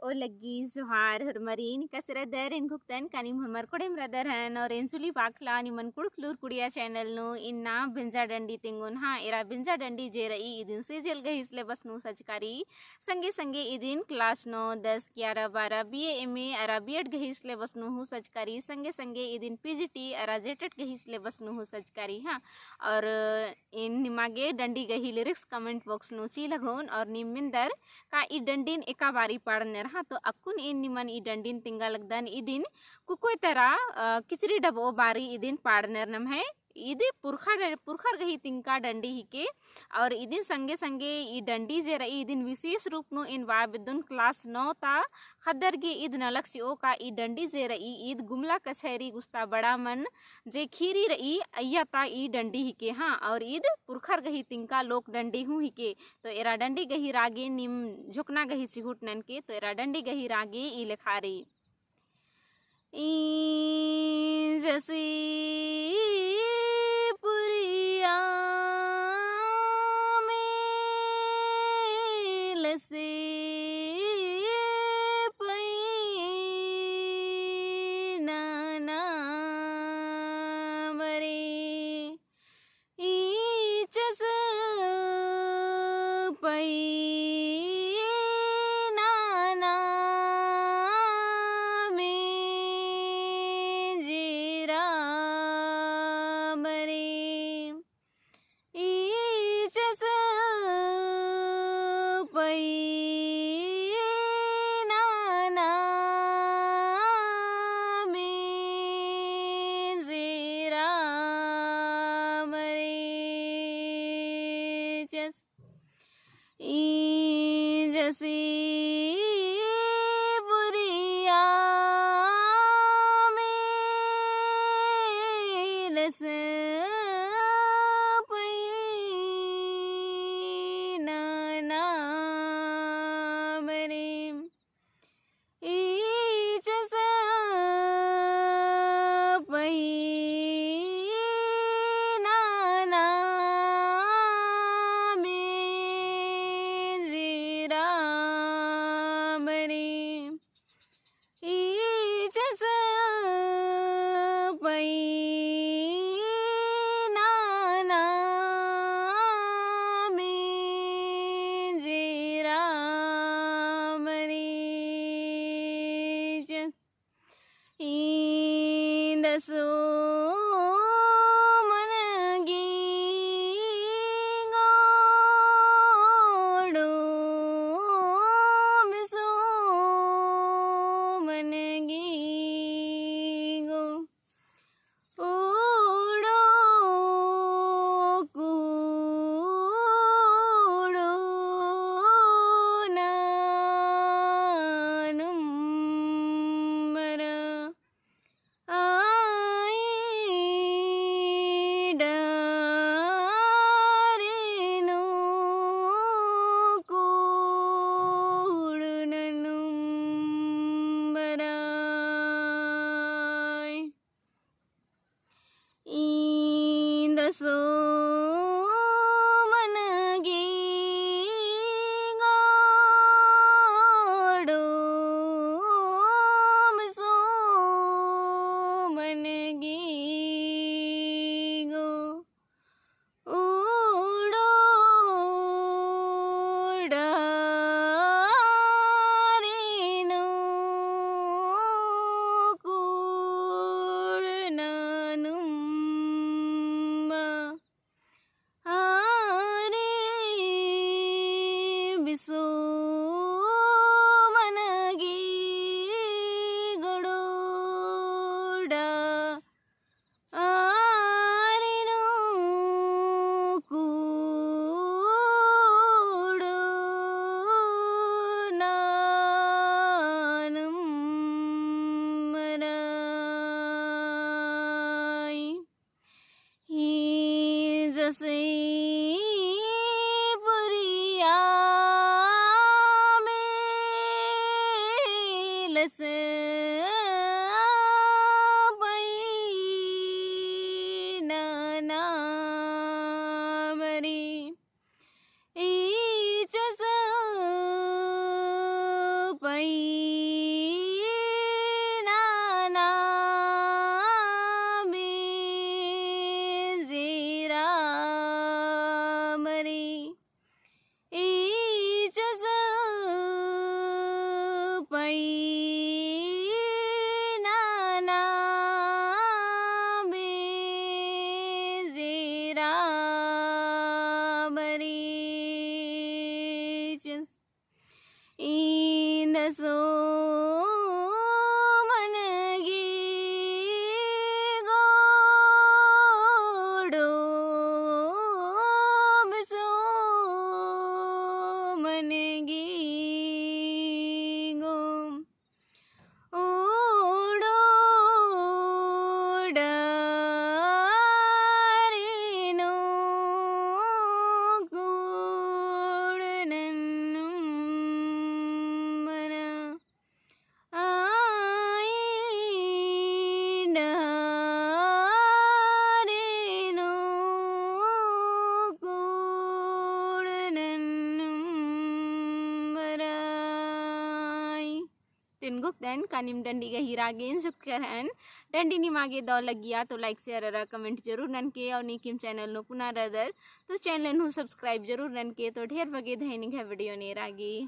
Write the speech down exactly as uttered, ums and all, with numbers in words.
ओ लग्गी जोहार होरमारिन, कस रअदर? एन घुक्तन का नीम होरमर कोड़ेम रअदर हन और एन जुली बाखला निमन कुँड़ुख़ लूर कुड़िया channel नू इन्ना बेंजा डंडी तिंगोन। हाँ, एरा बेंजा डंडी जे रई इदिन CGL गही syllabus नू सजका रई, संगे संगे इदिन class नौ, दस, ग्यारह, बारह, BA, MA अरा B.Ed गही syllabus नू हूँ सजका रई, संगे संगे इदिन PGT अरा JTET गही syllabus नू हूँ सजका रई। हाँ, और एन निमा गे डंडी गही lyrics comment box नू चिआ लगोन और नीम मेन्दर का ई डंडीन एका बारी पाड़नर। हाँ, तो अक्कुन एन निमन ई डंडीन तिंगा लगदन। इदिन कुकोय तरा, अ, किचरी डबओ बारी इदिन पाड़नर नम्है। इदी पुरखा ड-, पुरखर गही तिंका डंडी हिके और इदिन संगे संगे ई डंडी जे रई इदिन विशेष रूप नू एन बआ बेद्दोन class नौ ता ख़द्दर गे ईद नलख चिओ का ई डंडी जे रई ईद गुमला कछैरी गुस्ता बड़ा मन जे खीरी रई अइय्या ता ई डंडी हिके। हाँ, और ईद पुरखर गही तिंका लोक डंडी हूँ हिके। तो एरा डंडी गही रागे नीम झोकना गही चिहुट ननके, तो एरा डंडी गही रागे ई लेखा रई। ईं जसी पुरिया में लसे पई नाना मरे। ईचस पई नाना में जीरा मरे। ईचस पई नाना में जीरा मरे। ईं जसी पुरिया में लस पई नाना मरे। ईचस पई नाना में जीरा मरे। ईचस पई नाना में जीरा मरे। ईं दसो मन गही गोड़ो में सो मन गही गो ओड़ो कुड़ो नानुम मरा। आई डारे नू कुड़ ननुम बराय। ईं दसो मन गही गोड़ो में सो मन गही गो ओड़ो डारे नू कुड़ ननुम बा। आरे बिसो मन गही गोड़ो डारे नू कुड़ ननुम बराय। ईं जसी पुरिया में लस पई नाना मरी। ईचस पई सोमन गही गोड़ोम, सोमन गही गो ओड़ो डारे नू कोड़ नन्नुम बरआ आई, डारे नू कोड़ नन्नुम बरआ आई। तिन गुक्तन का नीम डंडी गही रागेन शुक्र हन। डंडी निमागे दव लग्गिया तो like, share अरा comment जरूर ननके और नीकिम channel नू पुना रअदर तो channel नू subscribe जरूर ननके। तो ढेर बग्गे धैनिक है video ने रागे।